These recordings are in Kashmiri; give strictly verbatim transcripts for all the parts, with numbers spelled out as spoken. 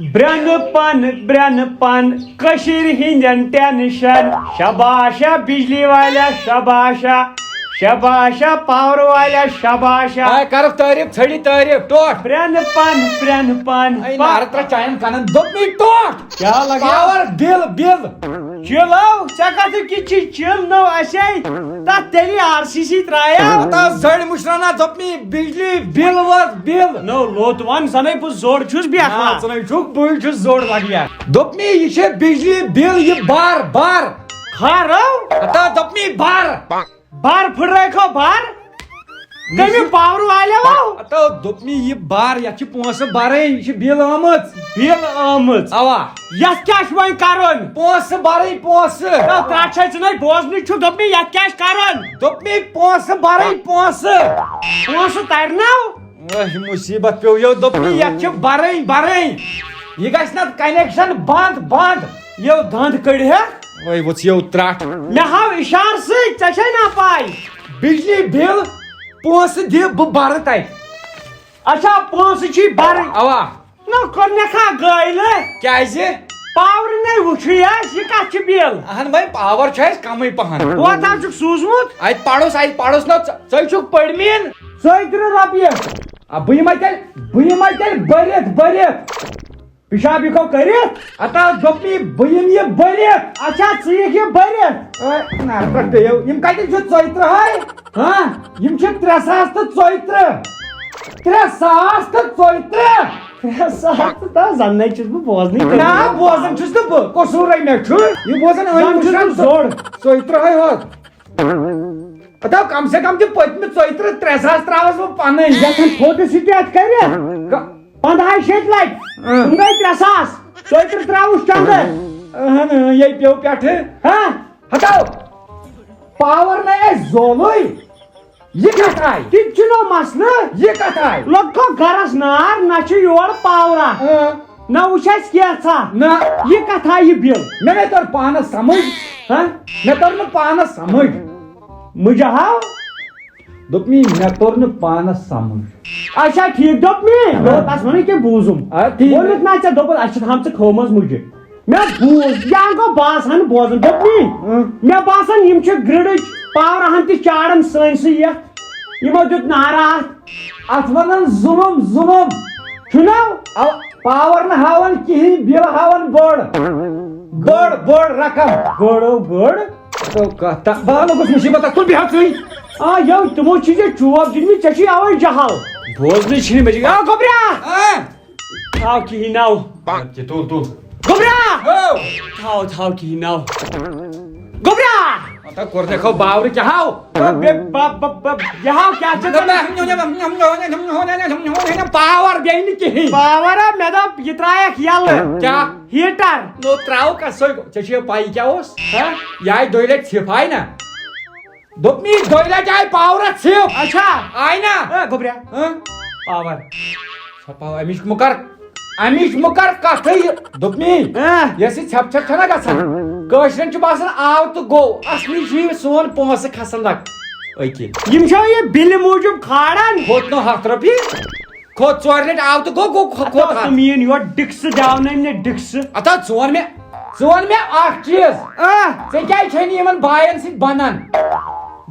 برٛنہٕ پن، برٛنہٕ پن، کٔشیٖرِ ہِنٛدٮ۪ن ٹینشن۔ شباشا بجلی والا، شباشا، شباشا پاور والا، شباشا۔ آے کرکھ تعریف، ژھٔڑی تعریف، ٹوٹھ۔ برٛنہٕ پن، برٛنہٕ پن، اے پا- نارٕ ترٛا چاین کنن، دوٚپمَے ٹوٹھ۔ کیٛاہ لگیا؟ Power bill, bill. چلو، ژےٚ کتھ کِتھ چھی چِل نٔو اسے؟ تتھ تیٚلہِ آر سی سی ترٛایو۔ تتھ زٔڑۍ مُشرا نہ دوٚپمَے بجلی بِل وٲژ بِل۔ نو لوٚت ون زنے بہٕ زوٚڑ چھُس بیٹھا۔ نہ، ژٕ نَے چھُکھ، بٕے چھُس زوٚڑ لگیا۔ دوٚپمَے یہِ چھےٚ بجلی بِل، یہِ بار، بار۔ خارو؟ ہتا دوٚپمَے بار۔ بار پھٕٹرٲیکھو بار۔ کٔمہِ پاورٕ والیو؟ ہتا دوٚپمَے یہِ بار، یتھ چھِ پونٛسہٕ برٕنۍ، یہِ چھِ بِل آمٕژ۔ بِل آمٕژ؟ اوا۔ یتھ کیٛاہ چھُ وۄنۍ کرُن؟ پونٛسہٕ برٕنۍ، پونٛسہٕ۔ نہ، ترٛٹھ چھے ژٕ نَے بوزنٕے چھُکھ، دوٚپمَے یتھ کیٛاہ چھُ کرُن؟ دوٚپمَے پونٛسہٕ برٕنۍ، پونٛسہٕ۔ پونٛسہٕ ترنو؟ اے، مُصیٖبت پیوٚو یو، دوٚپمَے یتھ چھِ برٕنۍ، برٕنۍ۔ یہِ گژھِ نہ کنیکشن بنٛد، بنٛد۔ یو دند کٔڑۍ ہے۔ وے وٕژھ یو ترٛٹھ۔ مےٚ ہاو اشارٕ سۭتۍ، ژےٚ چھے نا پاے؟ بجلی بِل، پونٛسہٕ دِ بہٕ برٕ تتہِ۔ اچھا، پونٛسہٕ چھی برٕنۍ۔ اوا۔ نہ، کوٚر مےٚ کھا گٲلۍ؟ کیٛازِ؟ پاورٕ نے وٕچھُے اَسہِ، یہِ کَتھ چھِ بِل؟ اہن وۄنۍ پاور چھُ اَسہِ کمٕے پہن۔ کوتاہ چھُکھ سوٗزمُت؟ اَتہِ پَرُس، اَتہِ پَرُس نہ، ژٕ، ژٕ چھُکھ پٔرمِن۔ ژۄیہِ ترٕٛہ رۄپیہِ۔ آ، بہٕ یِمَے تیٚلہِ، بہٕ یِمَے تیٚلہِ بٔرِتھ، بٔرِتھ۔ پِشاب یِکھو کٔرِتھ؟ ہتا دوٚپمَے بہٕ یِمہٕ یہِ بٔرِتھ۔ اچھا، ژٕ یِکھ یہِ بٔرِتھ؟ اے، نہ، پٮ۪ٹھ پیٚیو۔ یِم کَتہِ چھِ ژۄیہِ ترٕٛہ ہاے؟ ہاں؟ یِم چھِ ترٛےٚ ساس تہٕ ژۄیہِ ترٕٛہ۔ ترٛےٚ ساس تہٕ ژۄیہِ ترٕٛہ۔ ترٛےٚ ساس تہٕ دَہ، زَنَے چھُس بہٕ بوزنٕے۔ نہ، بوزان چھُس نہٕ بہٕ، قصوٗرے مےٚ چھُ۔ یہِ بوزان أنۍ زَن چھُس وٕچھان بہٕ زوٚڑ۔ ژۄیہِ ترٕٛہ ہاے ہوت۔ دَپ کم سے کم تہِ پٔتمہِ ژۄیہِ ترٕٛہ، ترٛےٚ ساس ترٛاوَس بہٕ پَنٕنۍ۔ یَتھ فوٹو سٹیٹ کٔرِتھ؟ گ- پنٛداہے شیٚتہِ لَٹہِ۔ اۭں۔ تِم گٔے ترٛےٚ ساس۔ ژۄیہِ ترٕٛہ ترٛاوُس چندٕ۔ اہن، اۭں، یے پیوٚو پٮ۪ٹھٕ۔ ہا؟ ہٹاو۔ پاور نے اَسہِ زولُے۔ یہِ کَتھ آیہِ؟ تہِ تہِ چھُنہٕ مسلہٕ۔ یہِ کَتھ آیہِ؟ لوٚگ گرس نار، نہ چھُ یور پاورا۔ اۭں۔ نہ وٕچھ اَسہِ کینٛژھا۔ نہ۔ یہِ کَتھ آیہِ یہِ بِل؟ مےٚ نے توٚر پانس سمجھ۔ ہا؟ مےٚ توٚر نہٕ پانس سمجھ۔ مُجہِ ہاو۔ دوٚپمَے، مےٚ توٚر نہٕ پانَس سمجھ۔ اچھا، ٹھیٖک، دوٚپمَے، آ۔ دوٚپ، تَس وَنٕے کینٛہہ بوٗزُم۔ آ، ٹھیٖک۔ ووٚنُتھ نا ژےٚ، دوٚپُتھ، اَسہِ چھِ تھامژٕ کھومٕژ مُجہِ۔ مےٚ بوٗز، یہِ ہن گوٚو باسان بوزُن، دوٚپمَے، اۭں۔ مےٚ باسان، یِم چھِ گرٛڈٕچ پاورٕ ہن تہِ چاران سٲنۍ سٕے یَتھ۔ یِمو دیُت نعرٕ اَتھ۔ اَتھ وَنان ظُلُم، ظُلُم۔ چھُنہ؟ اَو، پاور نہٕ ہاوان کِہیٖنۍ، بِل ہاوان بٔڑ۔ بٔڑ، بٔڑ رقم۔ گٔڑ، گٔڑ۔ تو کتھ تا-، بہٕ ہا لوٚگُس مُصیٖبتس، تُل بیٚہہ ژٕے۔ آ، یو، تِمو چھِ ژےٚ چوب دِتمٕتۍ، ژےٚ چھُے اَوَے جہل۔ بوزنٕے چھِنہٕ مےٚ۔ آ، گوٚبرا! آ۔ تھاو کِہیٖنۍ ناو۔ اَدٕ کیٛاہ، تُل، تُل۔ گوٚبرا! ہو! تھاو، تھاو کِہیٖنۍ ناو۔ گوٚبرا! ہتا کوٚر ژےٚ کھو باورٕ کیٛاہ ہاو؟ بے-، بہ-، بہ-، بہ-، یہِ ہاو کیٛاہ چھِ ژےٚ؟ پاور بیٚیہِ نہٕ کِہیٖنۍ۔ پاور ہا، مےٚ دوٚپ، یہِ ترٛایَکھ یَلہٕ۔ کیٛاہ؟ ہیٖٹر۔ نو ترٛاو کَس سۭتۍ؟ ژےٚ چھےٚ پَے یہِ کیٛاہ اوس؟ ہہ؟ یہِ آیہِ دۄیہِ لَٹہِ ژھِپ، آیہِ نا؟ دوٚپمَے، دۄیہِ لَٹہِ آیہِ پاورَس ژھِپ۔ اچھا۔ آیہِ نا؟ اے، گوٚبریا۔ ہہ؟ پاور۔ سا پاور، اَمِچ مہٕ کر، اَمِچ مہٕ کر کَتھٕے۔ دوٚپمَے، ہہ؟ یۄس یہِ ژھٮ۪پ ژھٮ۪پ چھَنہ گژھان، کٲشرٮ۪ن چھُ باسان آو تہٕ گوٚو، اَصلی چھُ یہِ سون پونٛسہٕ کھسان لَگ أکہِ۔ یِم چھا یہِ بِلہِ موٗجوٗب کھالان؟ کھوٚت نہٕ ہَتھ رۄپیہِ؟ کھوٚت ژورِ لٹہِ آو تہٕ گوٚو، گوٚو، کھوٚت، کھوٚت اَتھ۔ ژٕ میٲنۍ یورٕ ڈِکسہٕ دیاونٲوِم نہ ڈِکسہٕ۔ اَتھ ہا، ژٕ وَن مےٚ، ژٕ وَن مےٚ اَکھ چیٖز۔ آ۔ ژےٚ کیٛازِ چھے نہٕ یِمن باین سۭتۍ بَنان؟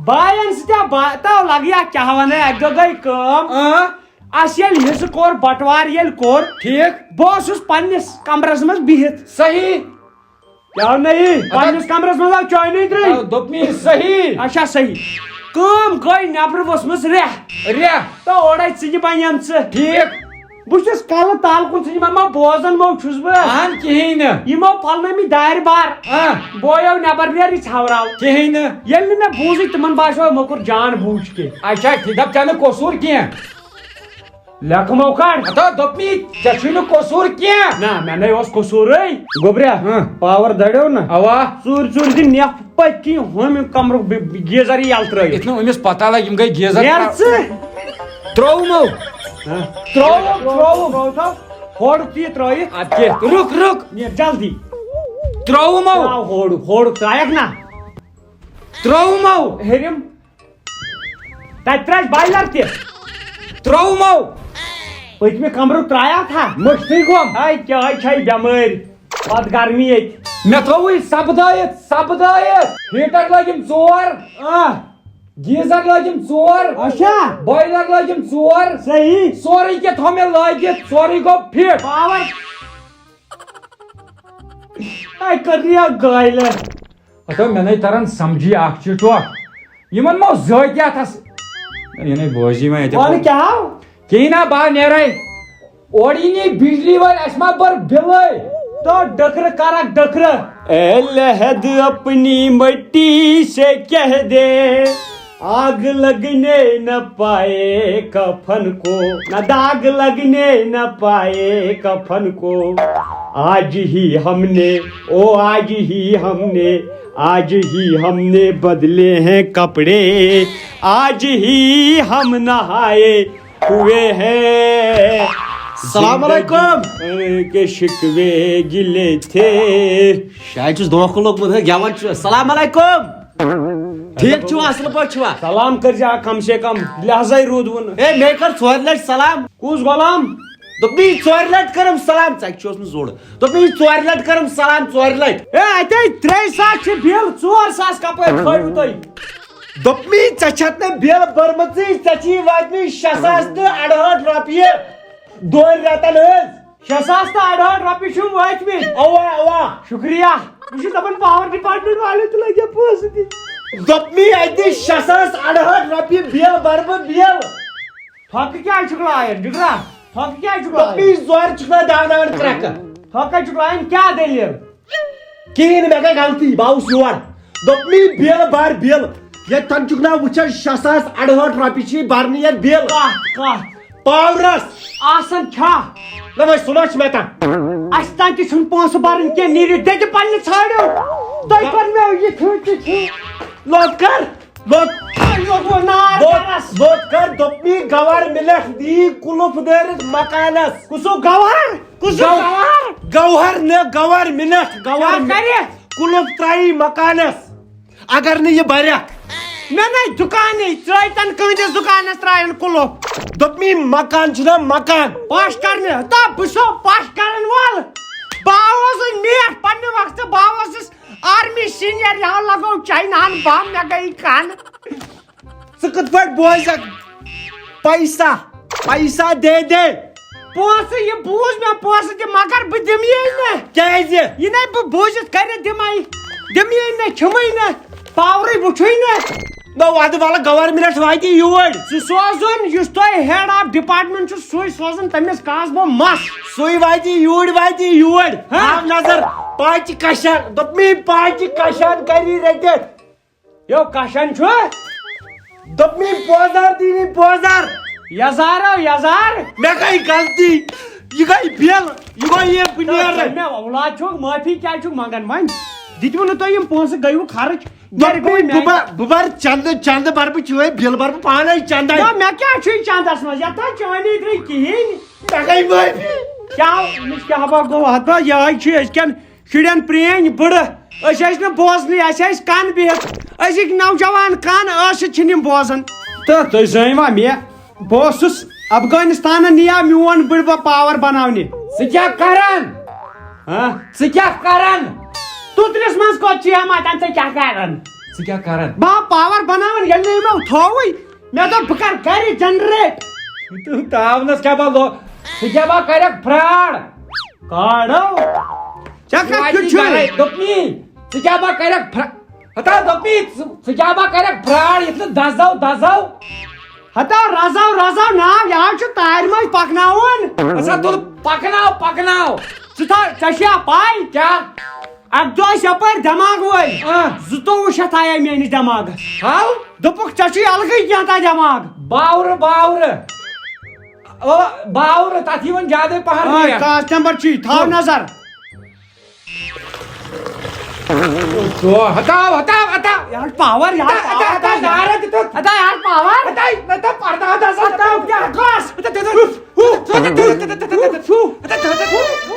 باین سۭتۍ ہا با-، تو لگہِ ہا کیٛاہ وَنہٕ، اَکہِ دۄہ گٔے کٲم۔ آ۔ اَسہِ ییٚلہِ حصہٕ کوٚر، بٹوار ییٚلہِ کوٚر، ٹھیٖک۔ بہٕ اوسُس پننِس کمرس منٛز بِہِتھ۔ صحیح۔ کیٛاہ نہٕ یی؟ اَدٕ پننِس کمرس منٛز آو چاے نہٕ درٛے۔ آ، دوٚپمَے صحیح۔ اچھا، صحیح۔ کٲم گٔے، نٮ۪برٕ ؤژھمٕژ ریٚہہ۔ ریٚہہ۔ تہٕ اورَے ژٕنہِ بَنیمژٕ۔ ٹھیٖک۔ بہٕ چھُس کَلہٕ تَل کُن، ژٕنہِ بَنیمژٕ، بوزان مو چھُس بہٕ۔ اَہَن کِہیٖنۍ نہٕ۔ یِمو پھۄلنٲومٕتۍ دارِ بار۔ آ۔ بویو نٮ۪بر نیر، یہِ ژھٮ۪وراو۔ کِہیٖنۍ نہٕ۔ ییٚلہِ نہٕ مےٚ بوٗزٕے، تِمن باسیو، یِمو کوٚر جان بوٗزۍ کینٛہہ۔ اچھا، ٹھیٖک، دَپ ژےٚ نہٕ قصوٗر کینٛہہ۔ لیکھٕ مو کر۔ ہتا دوٚپمَے، ژےٚ چھُے نہٕ قصوٗر کینٛہہ۔ نہ، مےٚ نے اوس قصوٗرٕے۔ گوٚبریا، ہاں۔ پاور دَریو نہ؟ اوا۔ ژوٗرِ ژوٗرِ دِ نٮ۪پھ پٔتۍ کِنۍ ہُمہِ کمرُک بِ-، بِ-، گیٖزر یہِ یَلہٕ ترٲوِتھ۔ یِتھ نہٕ أمِس پتہ لگہِ، یِم گٔے گیٖزر۔ نیر ژٕ۔ ترٛووُمو۔ ہاں۔ ترٛووُم، ترٛووُم۔ ترٛوو تھاو۔ ہورُک تہِ یہِ ترٛٲوِتھ۔ اَدٕ کیٛاہ؟ رُک، رُک۔ نیر جلدی۔ ترٛووُمو۔ ترٛاو ہورُک، ہورُک ترٛایَکھ نہ۔ ترٛووُمو۔ ہیٚرِم۔ تَتہِ ترٛاوِ بایلَر تہِ۔ ترٛووُمو۔ پٔتمہِ کمرُک ترٛایاتھا؟ مٔشتٕے گوٚم۔ ہاے، کیٛاہ چھے بٮ۪مٲرۍ؟ پتہٕ گرمی ییٚتہِ۔ مےٚ تھووُے سپدٲیِتھ، سپدٲیِتھ۔ ہیٖٹر لٲگِم ژور، آ۔ گیٖزر لٲگِم ژور۔ اچھا۔ بویلر لٲگِم ژور۔ صحیح۔ سورُے کینٛہہ تھوٚو مےٚ لٲگِتھ، سورُے گوٚو فِٹ۔ پاور۔ اے، کٔر یہِ اکھ گایلہٕ۔ ہتو، مےٚ نے تران سمجھی اکھ چیٖز ٹوٹھ۔ یِمن ما ذٲتی اتھس؟ یہِ نے بوزی وۄنۍ اتہِ۔ وَلہٕ کیٛاہ ہاو؟ کِہیٖنۍ نا، بہٕ نیرے۔ اورٕ یی نہٕ بجلی وٲلۍ، اَسہِ ما بٔر بِلٕے؟ تو ڈٔکھرٕ کرکھ ڈٔکھرٕ۔ اے لحد اپنی مٹی سے کہہ دے، آگ لگنے نہ پائے کفن کو، نہ داغ لگنے نہ پائے کفن کو۔ آج ہی ہم نے، او آج ہی ہم نے، آج ہی ہم نے بدلے ہیں کپڑے، آج ہی ہم نہائے ہوئے ہیں۔ السلام علیکم۔ زندگی کے شکوے گلے تھے۔ شاید چھُس دھوکہٕ لوٚگمُت، ہے، گٮ۪وَن چھُ۔ السلام علیکم۔ ٹھیٖک چھُوا، اَصٕل پٲٹھۍ چھُوا؟ سلام کٔرۍ زِ ہا کم سے کم، لہذے روٗدوُن۔ ہے، مےٚ کٔر ژورِ لٹہِ سلام۔ کُس غلام؟ دوٚپمَے، یہِ ژورِ لٹہِ کٔرٕم سلام، ژےٚ کیٛاہ چھُ اوسمُت زوٚڑ؟ دوٚپمَے، یہِ ژورِ لٹہِ کٔرٕم سلام، ژورِ لٹہِ۔ ہے، اَتے ترٛےٚ ساس چھِ بِل، ژور ساس کَپٲرۍ تھٲوِو تُہۍ؟ دوٚپمَے، ژےٚ چھَتھ نہٕ بِل بٔرمٕژٕے، ژےٚ چھی وٲتمٕتۍ شےٚ ساس تہٕ اَڑٕہٲٹھ رۄپیہِ۔ دۄن رٮ۪تن ہٕنٛز۔ شےٚ ساس تہٕ اَڑٕہٲٹھ رۄپیہِ چھِم وٲتمٕتۍ۔ اوا، اوا۔ شُکریہ۔ بہٕ چھُس دَپان پاور ڈپارٹمنٹ والٮ۪ن تہِ لٔگۍ پونٛسہٕ دِنۍ۔ دوٚپمَے، اَتہِ شےٚ ساس اَڑٕہٲٹھ رۄپیہِ بِل بَرٕ بہٕ بِل۔ پھۄکہٕ کیٛازِ چھُکھ لایان، جِگرا؟ پھۄکہٕ کیٛازِ چھُکھ لایان؟ دوٚپمَے، زورٕ چھُکھ نہ داوناوان کرٛٮ۪کہٕ۔ پھۄکہٕ کیٛازِ چھُکھ لایان؟ کیٛاہ دٔلیٖل؟ کِہیٖنۍ نہٕ، مےٚ گٔے غلطی، بہٕ آوُس یور۔ دوٚپمَے، بِل بَر بِل۔ ییٚتہِ تَن چھُکھ نہ وٕچھان، شےٚ ساس اَڑٕہٲٹھ رۄپیہِ چھِ بَرنہِ یَتھ بِل۔ کَتھ، کَتھ؟ پاورس۔ آسان چھا؟ نہ وۄنۍ سُہ ما چھُ مےٚ تام۔ اَسہِ تام تہِ چھُنہٕ پونٛسہٕ بَرٕنۍ کینٛہہ، نیٖرِو دٔدِ پنٛنہِ ژھانٛڈِو۔ تۄہہِ کوٚر مےٚ یہِ چھُ، تہِ چھُ۔ لوٚت کر، لوٚت۔ تۄہہِ لوٚگوُ نار لوٚت، گرس۔ لوٚت کر، دوٚپمَے گورمنٹ دی کُلُف دٲرِتھ مکانس۔ کُسُ گوہر؟ کُسُ گو-، گوہر؟ گوہر نہٕ، گورمنٹ، کیٛاہ گورمنٹ۔ کرِ؟ کُلُف ترٛایی مکانس۔ اگر نہٕ یہِ بَرٮ۪کھ۔ مےٚ نَے دُکانٕے، ژٕ تَن کٕہٕنٛدِس دُکانَس ترٛایَن کُلُف۔ دوٚپمَے مکان چھُنہ مکان۔ پَش کَرنہِ، ہتا بہٕ چھُسو پَش کَرَن وول۔ بہٕ آوُس وۄنۍ میٹھ پنٛنہِ وقتہٕ، بہٕ آوُس آرمی سینئر، یہاں لگو چایناہَن بم، مےٚ گٔے کَن۔ ژٕ کِتھ پٲٹھۍ بوزکھ؟ پیسہ، پیسہ دے دے۔ پونٛسہٕ، یہِ بوٗز مےٚ، پونٛسہٕ دِ، مگر بہٕ دِمہٕ یے نہٕ۔ کیٛازِ؟ یہِ نے بہٕ بوٗزِتھ کٔرِتھ دِمے، دِمہٕ یے نہٕ، کھیوٚمٕے نہٕ، پاورٕے وُچھُے نہٕ۔ نہ، وَدٕ وَلہٕ گورمنٹ واتہِ یوٗرۍ۔ سُہ سوزُن، یُس تۄہہِ head of department چھُ، سُے سوزُن تٔمِس کاسبو مَس۔ سُے واتہِ یوٗرۍ، واتہِ یوٗرۍ۔ ہا؟ تھاو نظر، پاچہِ کَشَن، دوٚپمَے پاچہِ کَشَن کَری رٔٹِتھ۔ یو کشن چھُ؟ دوٚپمَے پوزار دی نہٕ پوزار۔ یزارو یزار۔ مےٚ گٔے غلطی۔ یہِ گٔے بِل۔ یہِ گوٚو یہِ بہٕ نیرٕ۔ ژٕ مےٚ اولاد چھُکھ، معٲفی کیٛازِ چھُکھ منٛگان وۄنۍ؟ دِتوٕ نہٕ تۄہہِ یِم پونٛسہٕ، گٔیوٕ خرٕچ۔ گرِ گوٚو دوٚپمَے مےٚ۔ بہٕ بر-، بہٕ بَرٕ چندٕ، چندٕ بَرٕ بہٕ چٲنۍ بِل بَرٕ بہٕ پانَے چندَے۔ نہ، مےٚ کیٛاہ چھُے چندَس منٛز؟ یَتھ نہ چٲنی درٛے کِہیٖنۍ۔ مےٚ گٔے معٲفی۔ کیٛاہ، أمِس کیٛاہ ہا گوٚو؟ ہَتہٕ بہٕ یِہوٚے چھُ أزکٮ۪ن شُرٮ۪ن پرٛٲنۍ بٕڑٕ، أسۍ ٲسۍ نہٕ بوزنٕے، اَسہِ ٲسۍ کَن بِہِتھ۔ أزِکۍ نوجوان کَن ٲسِتھ چھِنہٕ یِم بوزان۔ تہٕ تُہۍ زٲنۍ وا مےٚ، بہٕ اوسُس افغانستانَن نِیاو میون بٕڈبب پاور بناونہِ۔ ژٕ کیٛاہ کران؟ ہاں؟ ژٕ کیٛاہ کران؟ تُترِس منٛز کوٚت چھِ یِم اَتٮ۪ن، ژٕ کیٛاہ کران؟ ژٕ کیٛاہ کران؟ بہٕ ہا پاور بناوان، ییٚلہِ نہٕ یِمو تھووُے، مےٚ دوٚپ بہٕ کر گرِ جنریٹ۔ تہٕ تاونس کیٛاہ بناو؟ ژٕ کیٛاہ با کرکھ فراڈ؟ کاڑو۔ ژےٚ کتھ کیُتھ چھُے؟ دوٚپمی، ژٕ کیٛاہ با کرکھ فرا-، ہتا دوٚپمی، ژٕ، ژٕ کیٛاہ با کرکھ فراڈ یِتھ نہٕ دزو، دزو؟ ہتا رزو، رزو ناو، یہِ حظ چھُ تارِ منٛز پکناوُن۔ اچھا، تُل پکناو، پکناو۔ ژٕ تھاو، ژےٚ چھےٚ پاے؟ کیٛاہ؟ اکھ دۄہ ٲسۍ یپٲرۍ دٮ۪ماغ وٲلۍ۔ آ۔ زٕتووُہ شیٚتھ آیے میٲنِس دٮ۪ماغس۔ ہاو؟ دوٚپُکھ، ژےٚ چھُے الگٕے کینٛہہ تانۍ دٮ۪ماغ۔ باورٕ، باورٕ۔ او، باورٕ، تَتھ یِوان زیادَے پَہَن آ، ریٹ۔ کاس نمبر چھُے، تھاو نظر۔ او، ہٹاو، ہٹاو، ہٹاو۔ یہِ حظ پاور، یہِ حظ ہٹاو، پاور، ہٹاو، ہٹاو۔ نارٕ تہِ تُل۔ ہٹاو، یہِ حظ پاور۔ ہٹاو، ہٹاو، پردٕ ہٹاو سا۔ ہٹاو، کیٛاہ کَس؟ ہٹاو، ہٹاو، ہٹاو۔